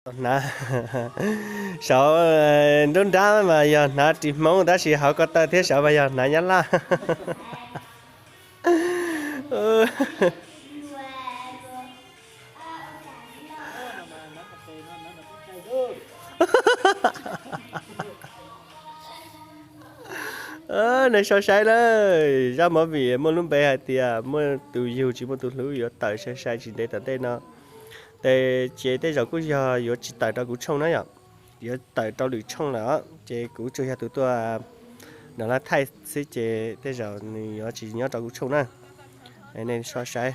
Hnav saud nruab nrab mas yog hnav ris Hmoob tab sis hauv ko taw thiab saud mas yog hnav Nyab Laj. Nej so saib lawm, zaj movie muaj lub npe hais tias muaj tus yug tsis muaj tus hlub yuav tawm sai sai tsis ntev tom ntej no. Tes ces tej zaum kuj yog yuav tsis tawm rau kuv tshooj na yom, yuav tawm rau lwm tshooj lawm os. Ces kuv tsuas yog tus tuaj nrog lawv thaij xwb ces tej zaum nws yuav tsis nyob rau kuv tshooj na. Nej so saib,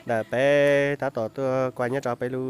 ntawm peb tab tom tuaj kuaj nyob rau peb lub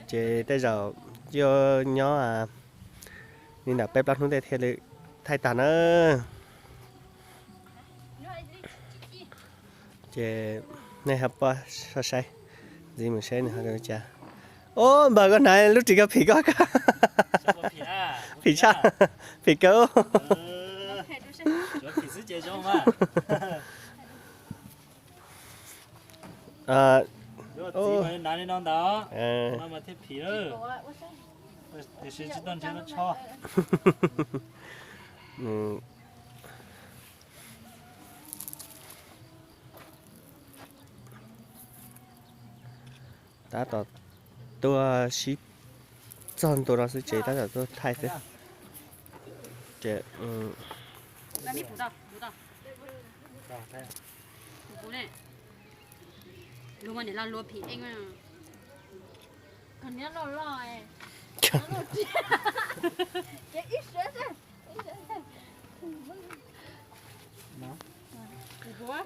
ces tej zaum yuav nyob li ntawm peb plaub hnub tej thiaj li thaij tag na. Ces nej ho pab so saib, ntxiv mus saib nws ho cas. Ob npawg, koj hnav lub ris ko phim koj kawg. Phim tshaj, phim kawg. Tab tom tuaj sib txog ntua no xwb ces tab tom tuaj thaij xwb.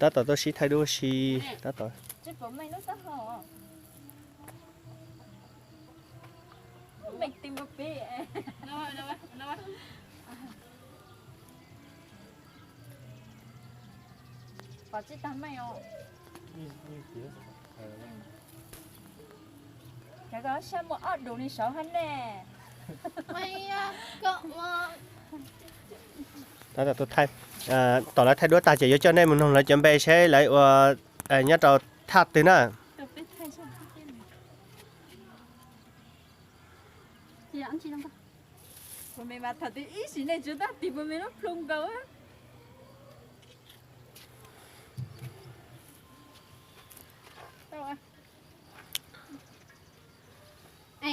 Tab tom tuaj sib thaij duab si, tab tom. Tab tom tuaj thaij, tom lawv thaij duab tag ces yuav coj nej mus noog lawv cov npe seb lawv ua nyob rau thaj twg na.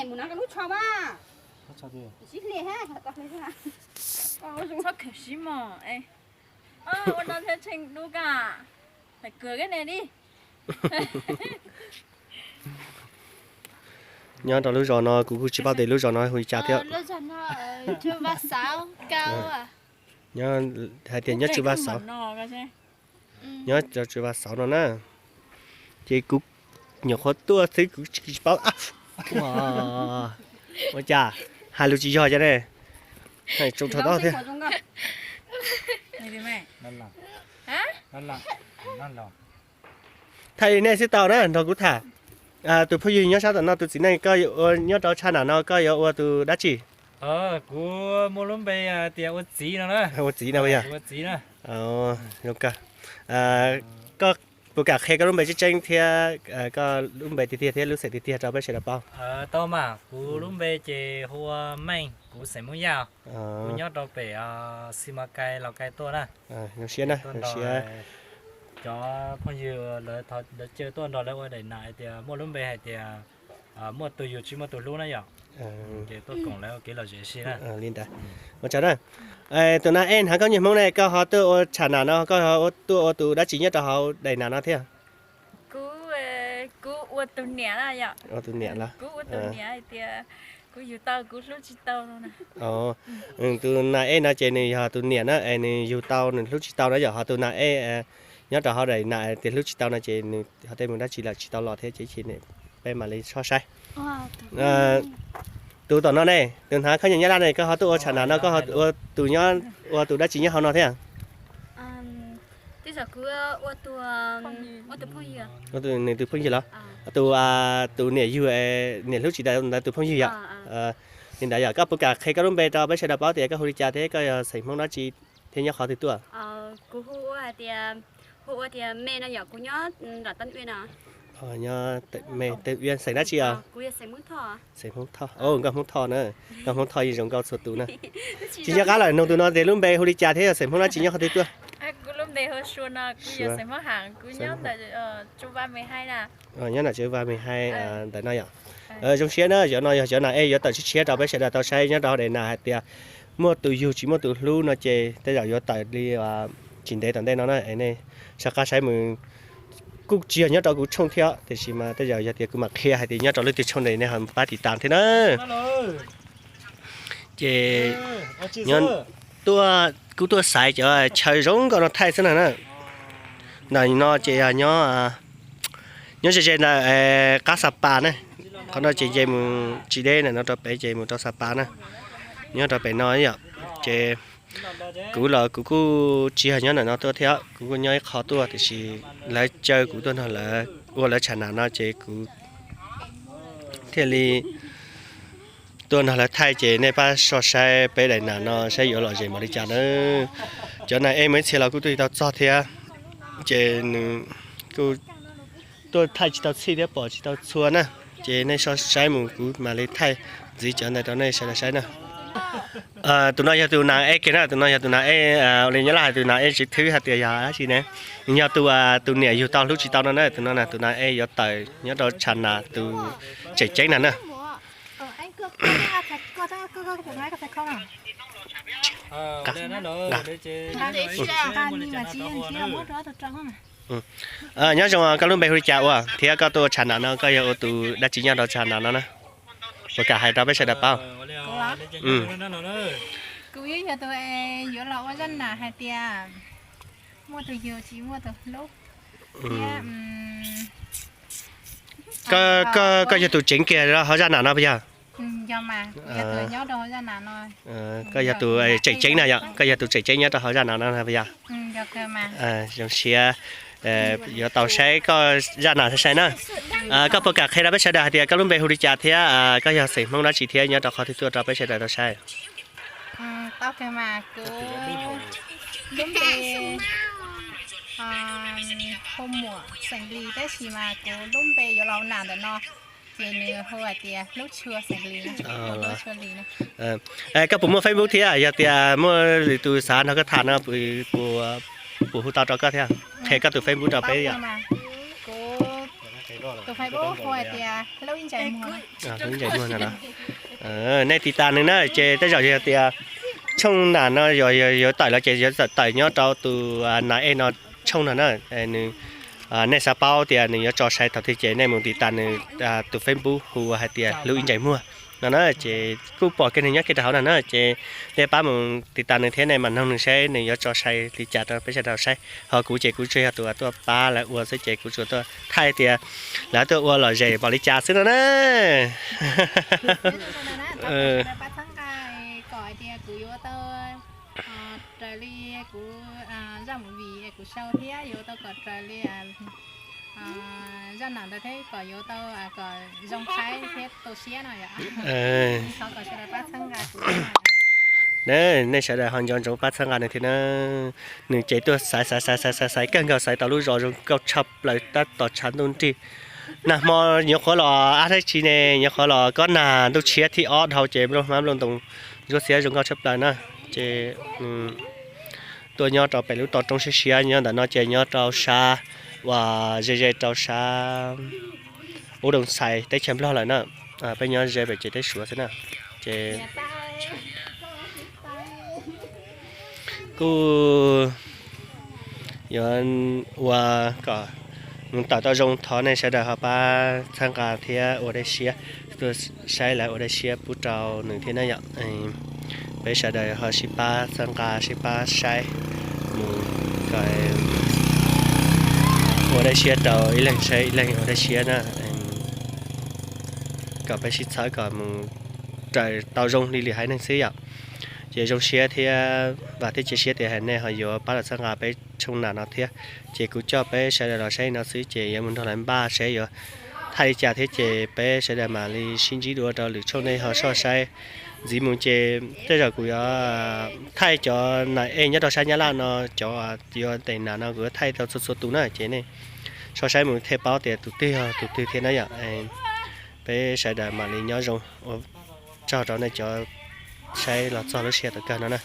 Mus nov rau lub tsho mas. Txhob kheev sib mos, ua no thiaj tsheej dub ka. Hais kawg ne li. Nyob rau lub zos no kuv kuj tsis paub tias lub zos no hu li cas thiab. Nyob hais tias nyob Tswv Vaj Xauv, nyob rau Tswv Vaj Xauv no na. Ces kuv nyuam qhuav tuaj xwb kuv tsis paub. Ua cas hais lus tsis yog cas ne. Hais tsaus rau tod thiab. Thaij li nej xwb tau na, nrog kuv tham. Tus phooj ywg nyob sab tom no, tus txiv neej koj nyob rau tshaj nam no koj yuav ua tus dab tsi? Kuv muaj lub npe tias ua txiv no na. Ua txiv no yog? Ua txiv na. Zoo kawg. Koj puas kam qhia koj lub npe tseeb tseeb thiab koj lub npe tiag tiag thiab lub xeem tiag tiag rau peb sawv daws paub? Tau mas, kuv lub npe ces hu ua Meej, kuv xeem Hmoob Yaj, kuv nyob rau pem Xi Mas Kai, Laus Kai tuaj na. Zoo siab na, zoo siab. Cov phooj ywg lawv caw tuaj nrog lawv ua daim nam hais tias muaj lub npe hais tias muaj tus yug tsis muaj tus hlub na yom. Ces tuaj koom lawv ua kev lom zem si na. Li ntawd. Ua tsaug na. Tus na ej hnav khaub ncaws Hmoob ne, koj ho tuaj ua tsham nam no, koj ho tuaj ua tus dab tsi nyob rau hauv daim nam no thiab? Kuv, kuv ua tus niam na yom. Ua tus niam los? Kuv ua tus niam hais tias kuv yug tau kuv hlub tsis tau no na. Tus na ej no ces nws yog tus niam na es nws yug tau nws hlub tsis tau na yom, ho tus na ej nyob rau hauv daim nam tias hlub tsis tau no ces nws ho tej mus dab tsi lawm tsis tau los thiab ces peb mam li soj saib. Tus tom no ne, tus hnav khaub ncaws Nyab Laj ne, koj ho tuaj ua tsham nam no, koj ho ua tus nyob, ua tus dab tsi nyob hauv no thiab? Nws tus phooj ywg los? Tus, tus niam yug, niam hlub tsis tau ntawd tus phooj ywg yom? Li ntawd yog koj puas kam qhia koj lub npe rau peb sawv daws paub tias koj hu li cas thiab koj yog xeem Hmoob dab tsi thiab nyob qhov twg tuaj? Kuv hu ua hais tias Kuv ua tias me no yog kuv nyob nram Tân Uyên no. Nyob me Tân Uyên xeem dab tsi os? Xeem Hmoob Thoj. Nkauj Hmoob Thoj na, nkauj Hmoob Thoj yeej zoo nkauj txhua tus na. Tsis nco qab lawm, nug tus no tias lub npe hu li cas thiab yog xeem Hmoob dab tsi nyob qhov twg tuaj? Nyob nram Tsev Vaj Me Hai ntawm no yom. Zoo siab na, cov no yog cov nas ej yuav tawm tshiab tshiab rau peb sawv daws tau saib nyob rau hauv daim nas hais tias muaj tus yug tsis muaj tus hlub no ces tej zaum yuav tawm li tsis ntev tom ntej no na. Nej soj qab saib mus, kuj tsis yog nyob rau kuv tshooj thiab tiam sis mas tej zaum yog tias kuv mam qhia hais tias nyob rau lub twg tshooj nej ho pab tiv tas thiab na. Ces nyob tuaj, kuv tuaj xaiv cov chaw zoo nkauj no thaij xwb na na. Ntawm no ces yog nyob, nyob ze ze ntawm qab Xa Pas na. Qhov no ces nce mus tsis deb ntawm no rau pem ces mus rau Xa Pas na. Nyob rau pem no yom. Ces kuv los kuv kuj tsis yog nyob ntawm no tuaj thiab, kuv kuj nyob ib qho tuaj tiam sis lawv caw kuv tuaj nrog lawv ua lawv tsham nas no ces kuv thiaj li tuaj nrog lawv thaij ces nej pab soj saib peb daim nas no saib yuav lom zem npaum li cas na. Cov nas ej muaj ib txhia los kuj tuaj tsis tau txog thiab, ces nws kuj tuaj thaij tsis tau txhij thiab pom tsis tau txhua na. Ces nej soj saib mus kuv mam li thaij ntxiv cov ntawd rau nej sawv daws saib na. Tus no yog tus nas ej kiag na, tus no yog tus nas ej, ua li nyob Laj hais tus nas ej tsev thwb hais tias yog dab tsi ne. Nws yog tus, tus niam yug tau hlub tsis tau no na, tus no na tus nas ej yuav tawm nyob rau tsham nas tus tseem ceeb na na. Nyob zoo, koj lub npe hu li cas ua thiab koj tuaj tsham nas no koj yog ua tus dab tsi nyob rau tsham nas no na? Puas kam hais rau peb sawv daws paub? Kuv yog tus yuav los ua zaj nas hais tias muaj tus yug tsis muaj tus hlub thiab. Koj yog tus tseem kiag rau hauv zaj nas no puas yog? Koj yog tus tseem ceeb na yom, koj yog tus tseem ceeb nyob rau hauv zaj nas no puas yog? Zoo siab yuav tau saib koj zaj nas sai sai na. Koj puas kam qhia rau peb sawv daws hais tias koj lub npe hu li cas thiab koj yog xeem Hmoob dab tsi thiab nyob rau qhov twg tuaj rau peb sawv daws tau saib? Tau kawg mas, kuv lub npe hu Muam xeem Lis tab sis mas kuv lub npe yuav los nas ntawm no ces nws hu hais tias Hlub Tshua xeem Lis, Hlub Tshua Lis no. Koj puas muaj Facebook thiab? Yog tias muaj lwm tus xav nrog koj tham no puas hu tau rau koj thiab? Qhia koj tus Facebook rau peb yom. Kuv tus Facebook hu hais tias Hlub Ib Ntsais Muag no. Nej tiv tas nws na ces tej zaum yog tias tshooj nas no yuav tawm los ces yuav tawm nyob rau tus nas ej no tshooj no na. Nws, nej xav paub tias nws yuav tso sai thaum twg ces nej mus tiv tas nws tus Facebook hu hais tias Hlub Ib Ntsais Muag no na, ces kuj pom kiag nws nyob kiag rau hauv no na. Ces nej pab mus tiv tas nws thiab nej mam noog nws saib nws yuav tso sai li cas rau peb sawv daws saib. Ho kuv ces kuv tsuas yog tus tuaj pab lawv ua xwb ces kuv tsuas tuaj thaij tias lawv tuaj ua lom zem npaum li cas xwb no na. Pab txhawb nqa kom hais tias kuv yuav tau raws li kuv zaj movie kuv sau thiab yuav tau kom raws li zaj nas ntawd thiab kom yuav tau kom zoo saib thiab tu siab no yom. Thov kom sawv daws pab txhawb nqa kuv. Nej sawv daws ho nco ntsoov pab txhawb nqa nws thiab na. Nws ces tuaj xaiv xaiv xaiv xaiv xaiv kawg nkaus, xaiv tau lub zos zoo nkauj tshaj plaws tab tom tshav ntuj nrig. Nag hmo nyuam qhuav los ab dab tsi ne, nyuam qhuav los kob nag ntuj tshiab thib ob dhau ces nplooj hmab nplooj ntoos ntsuab xiab zoo nkauj tshaj plaws na. Ces tuaj nyob rau pem lub toj roob siab siab nyob ntawm no ces nyob rau sab uas ze ze rau sab Ub Doo Xais teb chaws Nplog lawm na. Peb nyob ze pem ces teb Suav xwb na. Ces kuj yuav ua kom mus tawm tau zoo, thov nej sawv daws ho pab txhawb nqa thiab ua dej siab, tuaj saib lawv ua dej siab pub rau nws thiab na yom. Peb sawv daws ho sib pab txhawb nqa sib pab saib mus kom ua dej siab rau ib leeg saib ib leeg ua dej siab na, kom peb sib txhawb kom mus raws tau zoo li lwm haiv neeg xwb yom. Ces zoo siab thiab vam thiab cia siab tias hais nej ho yuav pab los txhawb nqa peb tshooj nam no thiab. Ces kuv coj peb sawv daws los saib no xwb ces yuav mus nrog lawv npaj saib yuav thaij li cas thiab ces peb sawv daws mam li sib ntsib dua rau lwm tshooj, nej ho soj saib Ntxiv mus ces tej zaum kuv yuav thaij cov nas ej nyob rau sab Nyab Laj no, cov yuav tes nas no kuv yuav thaij rau txhua txhua tus na, ces nej so saib mus thiaj paub tias tus twg yog tus twg thiab na yom. Peb sawv daws mam li nyob zoo, ua tsaug rau nej cov saib los txog lub sij hawm tom kawg no na.